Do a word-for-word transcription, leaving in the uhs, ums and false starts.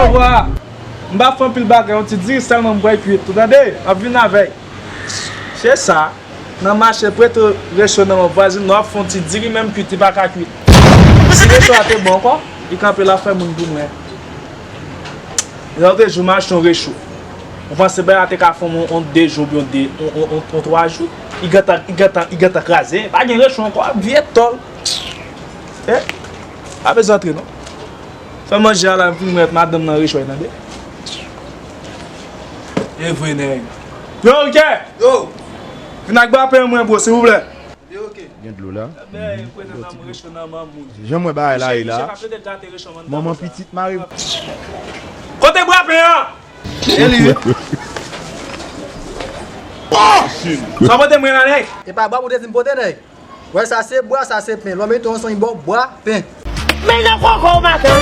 Wa, m pa fè anpil bagay, yon ti diri sèlman m pral kwit, ou tande? M ap vin avè l. Se sa, nan mache prete recho nan men vwazin, nou ap fè yon ti diri menm kwit, li pa ka kwit. Si recho a te bon ankò, li kanpe la fè moun pou mwen. Lè w te jou m achte yon recho. Ou panse bagay la te ka fè yon, yon de jou oubyen yon de, yon, yon, yon, yon twa jou? Li gentan, li gentan, li gentan kraze. Pa gen recho ankò, vye tòl. Eh, pa bezwen antre non. Fè manje a la, m fin mèt madanm nan recho, tande? E vre, nèg. Yo, Rikè! Yo! Vin ak bwapen mwen, bro, silvouplè. Li oke. Gen dlo la. Ebyen, prete nan recho nan manman moun. Jan mwen bagay la ye la. Manman pitit mare. Kote bwapen an? E li wi. Sa pote mwen la, nèg? E pa bwa pou te di m pote, nèg. Wè, sa se bwa, sa se pen. Lò mete yon sonj bò, bwa, pen. Men nan koko w maten.